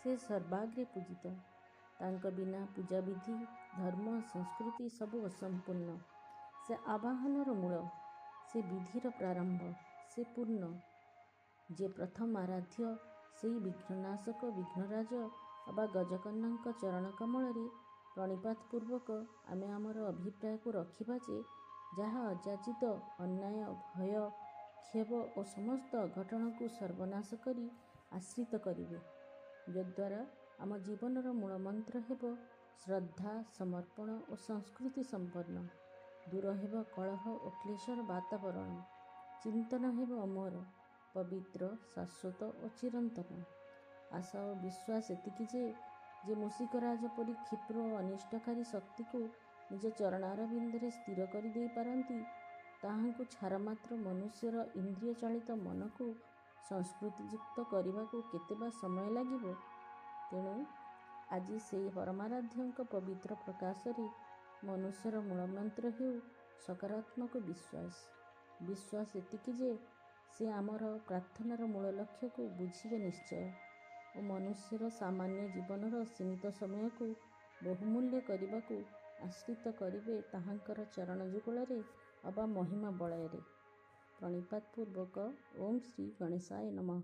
ସେ ସର୍ବାଗ୍ରେ ପୂଜିତ। ତାଙ୍କ ବିନା ପୂଜାବିଧି, ଧର୍ମ, ସଂସ୍କୃତି ସବୁ ଅସମ୍ପୂର୍ଣ୍ଣ। ସେ ଆବାହନର ମୂଳ, ସେ ବିଧିର ପ୍ରାରମ୍ଭ, ସେ ପୂର୍ଣ୍ଣ। ଯେ ପ୍ରଥମ ଆରାଧ୍ୟ, ସେଇ ବିଘ୍ନନାଶକ ବିଘ୍ନରାଜ ଅବା ଗଜକର୍ଣ୍ଣଙ୍କ ଚରଣ କମଳରେ ପ୍ରଣିପାତ ପୂର୍ବକ ଆମେ ଆମର ଅଭିପ୍ରାୟକୁ ରଖିବା ଯେ, ଯାହା ଅଯାଚିତ ଅନ୍ୟାୟ, ଭୟ, କ୍ଷୋଭ ଓ ସମସ୍ତ ଅଘଟଣକୁ ସର୍ବନାଶ କରି ଆଶ୍ରିତ କରିବେ, ଯଦ୍ୱାରା ଆମ ଜୀବନର ମୂଳମନ୍ତ୍ର ହେବ ଶ୍ରଦ୍ଧା, ସମର୍ପଣ ଓ ସଂସ୍କୃତି ସମ୍ପନ୍ନ। ଦୂର ହେବ କଳହ ଓ କ୍ଲେଶର ବାତାବରଣ। ଚିନ୍ତନ ହେବ ଅମର, ପବିତ୍ର, ଶାଶ୍ୱତ ଓ ଚିରନ୍ତନ। ଆଶା ଓ ବିଶ୍ୱାସ ଏତିକି ଯେ, ଯେ ମୂଷିକରାଜ ପରି କ୍ଷିପ୍ର ଓ ଅନିଷ୍ଟକାରୀ ଶକ୍ତିକୁ ନିଜ ଚରଣାରବିନ୍ଦରେ ସ୍ଥିର କରିଦେଇ ପାରନ୍ତି, ତାହାଙ୍କୁ ଛାରମାତ୍ର ମନୁଷ୍ୟର ଇନ୍ଦ୍ରିୟ ଚାଳିତ ମନକୁ ସଂସ୍କୃତିଯୁକ୍ତ କରିବାକୁ କେତେ ବା ସମୟ ଲାଗିବ? ତେଣୁ ଆଜି ସେଇ ପରମାରାଧ୍ୟଙ୍କ ପବିତ୍ର ପ୍ରକାଶରେ ମନୁଷ୍ୟର ମୂଳମନ୍ତ୍ର ହେଉ ସକାରାତ୍ମକ ବିଶ୍ୱାସ। ବିଶ୍ୱାସ ଏତିକି ଯେ, ସେ ଆମର ପ୍ରାର୍ଥନାର ମୂଳ ଲକ୍ଷ୍ୟକୁ ବୁଝିବେ ନିଶ୍ଚୟ ଓ ମନୁଷ୍ୟର ସାମାନ୍ୟ ଜୀବନର ସୀମିତ ସମୟକୁ ବହୁମୂଲ୍ୟ କରିବାକୁ ଆଶ୍ରିତ କରିବେ ତାହାଙ୍କର ଚରଣ ଯୁଗଳରେ ଅବା ମହିମା ବଳୟରେ। ପ୍ରଣିପାତ ପୂର୍ବକ ଓଁ ଶ୍ରୀ ଗଣେଶାୟ ନମଃ।